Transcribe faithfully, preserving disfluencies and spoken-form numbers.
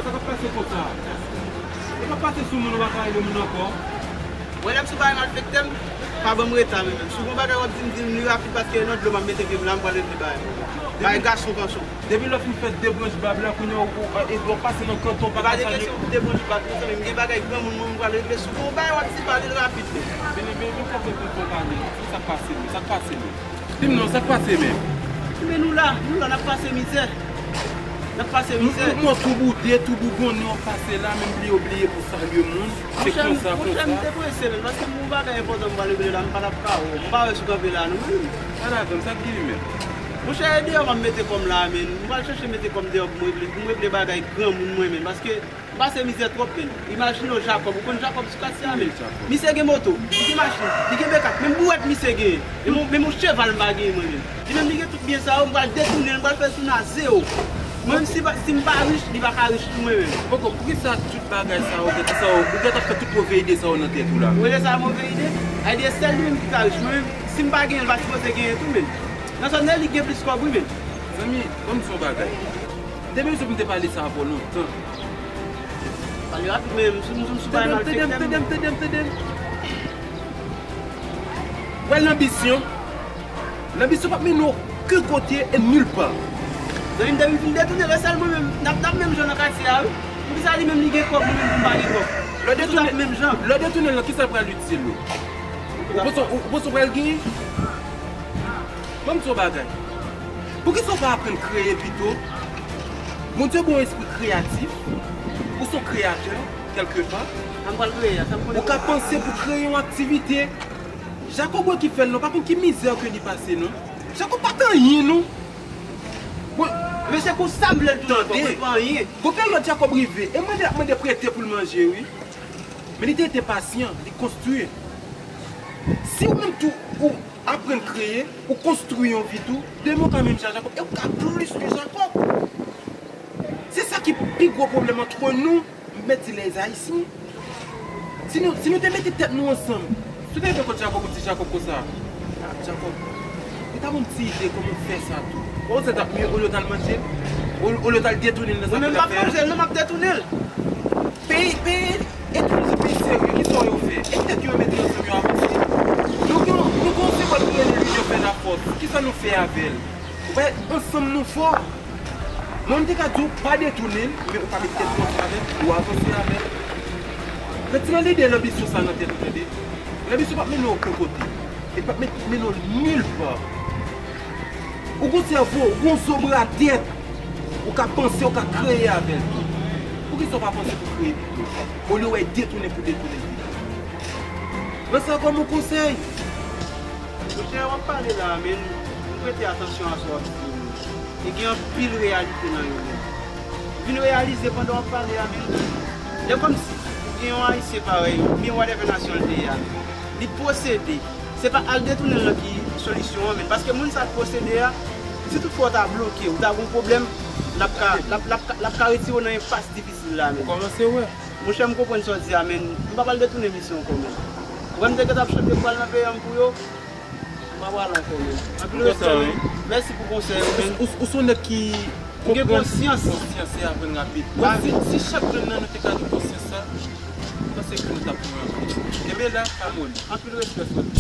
Sa k ap pase konsa? Sa k ap pase sou moun, ou pa ka ede moun ankò? Mwen, lè m sou bagay malfektè m, pa ban m reta, men menm. Si w gen yon bagay w ap di m, di m li rapid, paske nan dlo m ap mete pye m la, m pral regle bagay mwen. Bagay gason kanson. Depi lè w fin fè de branch bab la, kounye a w, w, w, w ap pase nan kanton, w pa ka salye. Pa de kesyon pou de branch bab, mezanmi, m gen bagay granmoun mwen, m pral regle. Si w gen yon bagay w ap di, pale l rapid, men. Vini, vini, vini, fè fè fè pale. Sa k pase menm? Sa k pase menm? Di m non, sa k pase menm? Men nou la, nou la, n ap pase mizè. N ap pase mizè. M, m, mwen tou boude, tou bougonnen, w ap pase la, menm bliye w bliye pou salye moun. Se konsa, konsa. Monchè, m te prese menm, paske m gen yon bagay enpòtan m pral regle la, m pa t ap ka wè w. M pa wè si w kanpe la non, menm. Ala, sa k gen menm? Monchè, e deyò m ap mete kò m la, menm. M pral chèche mete kò m deyò pou m regle, pou m regle bagay granmoun mwen, menm, paske m pase mizè twòp, menm. Imajine w, Jakòb, ou konn Jakòb sou katye a, menm? Wi, Jakòb. Misye gen moto, li gen machin, li gen B quatre, menm bouwèt misye genyen. Menm, menm yon cheval m pa genyen, mwen, menm. Li menm li gen tout byen sa yo, m pral detounen l, m pral fè l tounen a zewo. Mwen menm si, si m pa rich, li pa ka rich pou mwen menm. Poko, poukisa tout bagay sa yo, ou gentan sa yo, ou gentan fè tout move ide sa yo nan tèt ou la? Ou wè sa move ide? Ide sèl li menm ki ka rich. Mwen menm, si m pa genyen, l pa sipoze genyen tou menm. Nan sa, li gen plis kòb wi menm. Zanmi, ban m di w yon bagay. M te bezwen pou m te pale sa avè w lontan. Pale rapid menm, sou, sou, sou bagay malfektè m. Tande m, tande m, tande m, tande m. Wè lanbisyon. Lanbisyon p ap mennen w okenn kote e nil pa. Zanmi m, depi m fin detounen, lè sèl mwen menm, n ap, n ap menm jan nan katye a wi. Poukisa li menm li gen kòb, mwen menm pou m pa gen kòb? Lè w detounen, lè w detounen l, kisa l pral itil ou? Ou panse, ou, ou panse w pral genyen? Ban m di w yon bagay. Poukisa w pa aprann kreye pito? Bondye ba w espri kreyatif. Ou se yon kreyatè, kèlkepa. Sa m pral kreye a, sa m konnen. Ou ka panse pou kreye yon aktivite. Jakòb wè ki fè l non, pa konn ki mizè ke li pase non. Jakòb pa t anyen non. Bon, mesye, konsa m vle l tounen ankò, mwen pa anyen. Gon peryòd Jakòb rive, e mande l ap mande prete pou l manje wi. Men li te rete pasyan, li konstwi. Si ou menm tou, ou aprann kreye, ou konstwi yon vi tou, demen ou ka menm jan Jakòb, e ou ka plis ke Jakòb. Se sa ki pi gwo pwoblèm antre nou, m mèt di les Haïtiens. Si nou, si nou te mete tèt nou ansanm, si w te rive kot Jakòb, ou di Jakòb konsa, "Ah, Jakòb, ou ta ban m ti ide kòman w fè sa tou." Ou wè sa t ap miye olye w t al manje l, olye w t al detounen l nan sa pou l ap fè a. Mwen menm m ap manje l, non, m ap detounen l. Peyi, peyi etranjè, peyi serye, kisa yo fè? E tèt yo mete ansanm, yo avanse. Nou gen, nou gen yon senbòl ki rele l'union fait la force. Kisa nou fè avè l? Ou wè, ansanm nou fò. Mwen, m te ka di w pa detounen l, men ou ka met tèt ou ansanm avè l, ou avanse avè l. Retire lide lanbisyon sa nan tèt ou, tande. Lanbisyon p ap mennen w okenn kote. E p ap met, mennen w nil pa. Ou gon sèvo, ou gon zo bra tèt. Ou ka panse, ou ka kreye avè l tou. Poukisa w pa panse pou kreye pito? Olye w ap detounen pou detounen pito. Mwen sa kòm yon konsèy. Monchè, w ap pale la a, men m prete atansyon a sa w ap di yo. E gen anpil reyalite nan yo menm. M vin reyalize pandan w ap pale a, men lè kòmsi ou gen yon Ayisyen parèy ou, oubyen whatever nasyon l te ye a, men li posede. Se pa al detounen l nan ki solisyon an, men. Paske moun sa k posede a, si toutfwa w ta bloke, ou ta gen yon pwoblèm, l ap ka, l ap, l ap ka, l ap ka retire w nan enpas difisil la, men. Ou kòmanse wè. Monchè, m konprann sa w di a, men m pa pral detounen misyon ankò, men. Ou wè m te gentan ap chante pou al nan peyi a m pou yo, m pa pral ankò, men. Anpil respè, men. Mèsi pou konsèy ou, men. Ou, ou, ou se yon nèg ki konprann konsyans. Konsyans e aprann rapid. Bon, si, si chak youn nan nou te ka gen konsyans sa, m panse ke nou t ap pran anpil. Kenbe la, pa moli. Anpil respè, frè m.